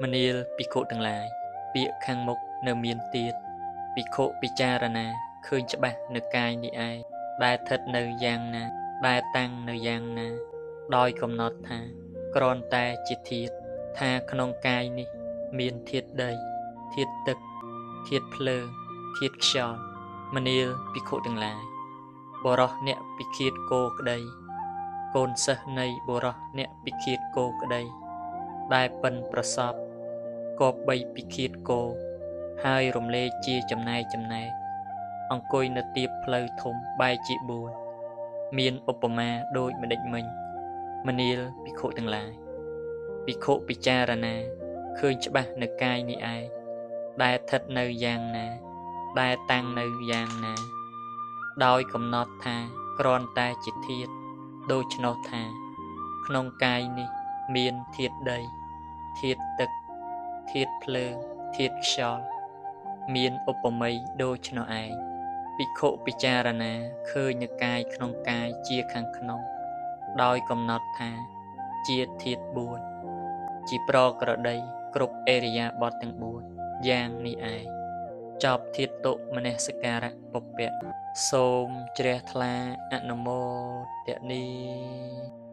មនាលភិក្ខុទាំងឡាយ ពាក្យខាងមុខនៅមានទៀត ភិក្ខុពិចារណាឃើញច្បាស់នៅកាយនេះឯង ដែលស្ថិតនៅយ៉ាងណា ដែលតាំងនៅយ៉ាងណា ដោយកំណត់ថាគ្រាន់តែជាធាតុ ថាក្នុងកាយនេះមានធាតុដី ធាតុទឹក ធាតុភ្លើង ធាតុខ្យល់។ មនាលភិក្ខុទាំងឡាយ បុរសអ្នកពិឃាតគោក្តី កូនសិស្សនៃបុរសអ្នកពិឃាតគោក្តី ដែលប៉ិនប្រសប់ គប្បីពិឃាតគោ ហើយរំលែកជាចំណែកចំណែក អង្គុយនៅទៀបផ្លូវធំបែកជា4 មានឧបមាដូចម្ដេចមិញ? មនាលភិក្ខុទាំងឡាយ ភិក្ខុពិចារណាឃើញច្បាស់នៅកាយនេះឯង ដែលស្ថិតនៅយ៉ាងណា ដែលតាំងនៅយ៉ាងណា ដោយកំណត់ថាគ្រាន់តែជាធាតុ ដូច្នោះថា ក្នុងកាយនេះមានធាតុដី ធាតុទឹក ធាតុភ្លើង ធាតុខ្យល់ មានឧបមាដូច្នោះឯង។ ភិក្ខុពិចារណាឃើញនៅកាយក្នុងកាយជាខាងក្នុង ដោយកំណត់ថាជាធាតុ4 ជាប្រក្រតីគ្រប់អេរិយាបថទាំង4យ៉ាងនេះឯង។ ចប់ធាតុមនសិការៈពពៈ សូមជ្រះថ្លាអនុមោទនី។